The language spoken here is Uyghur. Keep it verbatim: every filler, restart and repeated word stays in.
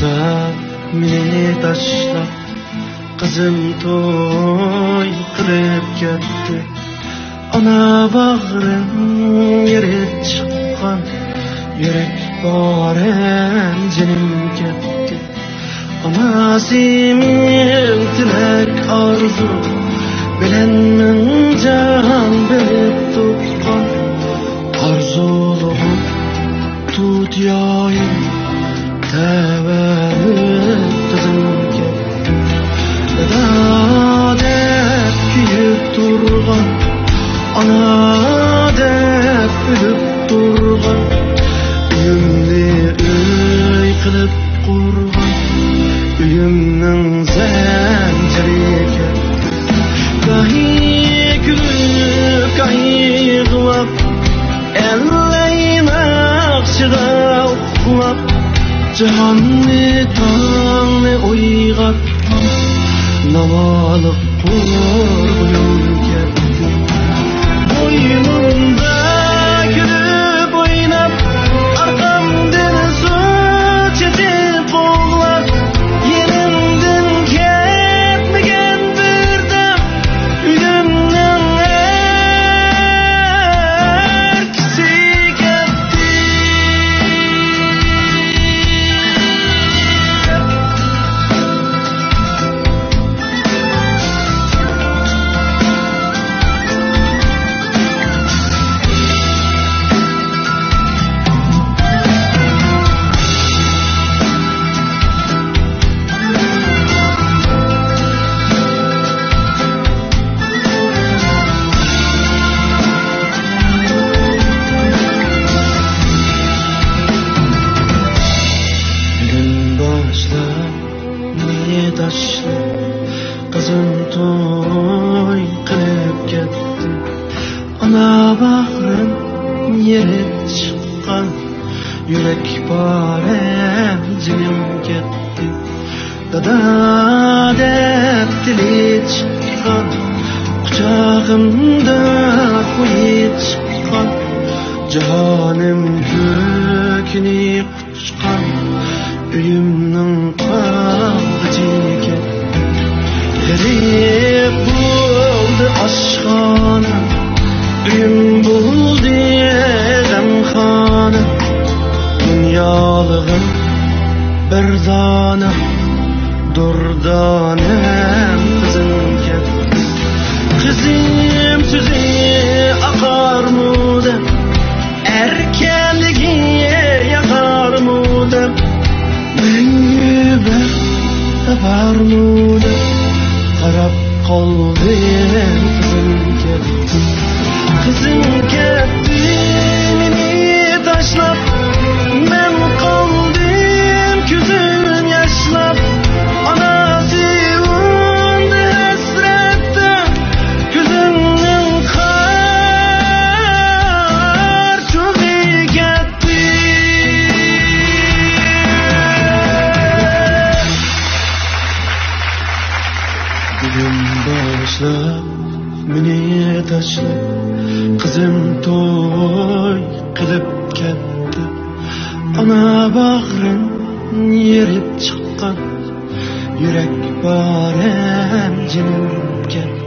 مېنى تاشلاپ، قىزىم توي قىلىپ كەتتى. ئانا باغرىم يېرىپ چىققان، يۈرەك پارەم جېنىم كەتتى. ئانا سېنىڭ تىلەك ئارزۇ بىلەن مىڭ جان بېرىپ تۇغقان، ئارزۇلىغۇم تۇت يايىم تەۋەلىك قىزىم كەتتى. دادا دەپ كۆيۈپ تۇرغان، ئانا دەپ ئۆلۈپ تۇرغان، ئۆيۈمنى ئۆي قىلىپ قۇرغان، ئۆيۈمنىڭ زەنجىرى كەتتى. گاھى كۈلۈپ، گاھى يىغلاپ، ئەللەي ناخشىدا ئۇخلاپ، جاھاننى، تاڭنى ئويغاتقان ناۋالىق قۇرغۇيۇم كەتتى. بوينۇمدا كۈلۈپ ئويناپ، ئارقامدىن سۇ چېچىپ قوغلاپ، يېنىمدىن كەتمىگەن بىردەم ئۆيۈمنىڭ ئەركىسى كەتتى. بۈگۈن باشلاپ مېنى تاشلاپ، قىزىم توي قىلىپ كەتتى. ئانا باغرىم يېرىپ چىققان، يۈرەك پارەم جېنىم كەتتى. دادا دەپ تىلى چىققان، قۇچىقىمدا خۇيى چىققان، جاھانىم كۆكنى قۇچقان، ئۆيۈمنىڭ قاغىچى كەتتى. غېرىب بولدى ئاشخانا، ئۆيۈم بولدى غەمخانا. دۇنيالىغىم بىر دانە، دۇردانەم قىزىم كەتتى. قىزىم سۆزى ئاقارمۇ دەپ، ئەركەنلىكى ياقارمۇ دەپ، مەڭگۈ بەخت تاپارمۇ دەپ، قاراپ قالدىم قىزىم كەتتى. قىزىم كەتتى مېنى تاشلاپ، مەن قالدىم كۆزۈم ياشلاپ. ئاناسى ئۇندى ھەسرەتتە، كۆزۈمنىڭ قارچۇغى كەتتى. بۈگۈن باشلاپ مېنى تاشلاپ، قىزىم توي قىلىپ كەتتى. ئانا باغرىم يېرىپ چىققان، يۈرەك پارەم جېنىم كەتتى.